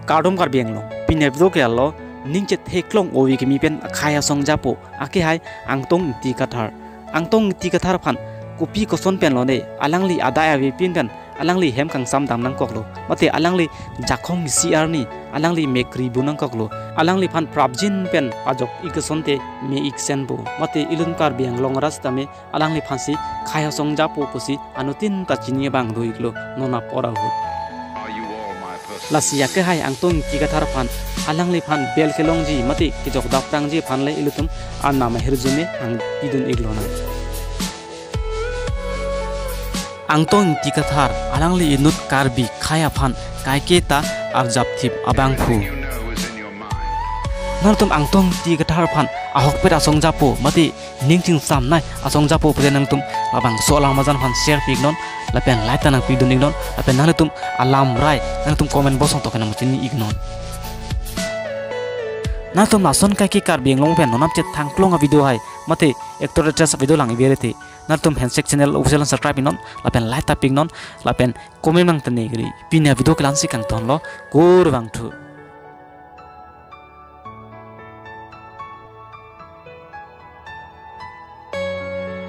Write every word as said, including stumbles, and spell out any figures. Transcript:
Kardom Karbi Anglong, pini avideo ke alo, ning chethe klong ove kimi pen akhei asong japo, akehai Angtong Ingti Kathar. Angtong Ingti Kathar aphan kopi koson pen lone, alangli adai avepin pen, alangli hem kangsam dam nangkoklo. Mate alangli jakhong isi arni, alangli me kri bu nangkoklo. Alangliphan prapjin pen pajok ik asonte me ik senpo. Mate ilum Karbi Anglong arat sitame alangliphansi khei asong japo pusi anuttin ta chini abang do iklo non apor ahut. Lasi akehai Angtong Ingti Kathar aphan, alangliphan bel kelongji mate kejok dap tangji aphan le ilitum arnam ahirjume hangpidun iklonang. Angtong Ingti Kathar, alangli inut Karbi khei aphan kaike ta arjapthip abangphu. Nangtum Angtong Ingti Kathar aphan ahokpet asong japo mate ning chingsamnei asong japo pule nangtum labangso alam ajan aphan share pi iknon, lapen like ta nangpidun iknon, lapen nangtum alamrai nangtum comment box along toke nangpachini iknon. Nangtum lason kaike Karbi Anglong pen nonam chethang klong avideo hai mate actor actress avideo lang iberete, nangtum Handshake Channel Official subscribe iknon, lapen like ta pi iknon, lapen comment nangtene kri. Pini avideo ke la-ansi kangtonlo, kurvangthu.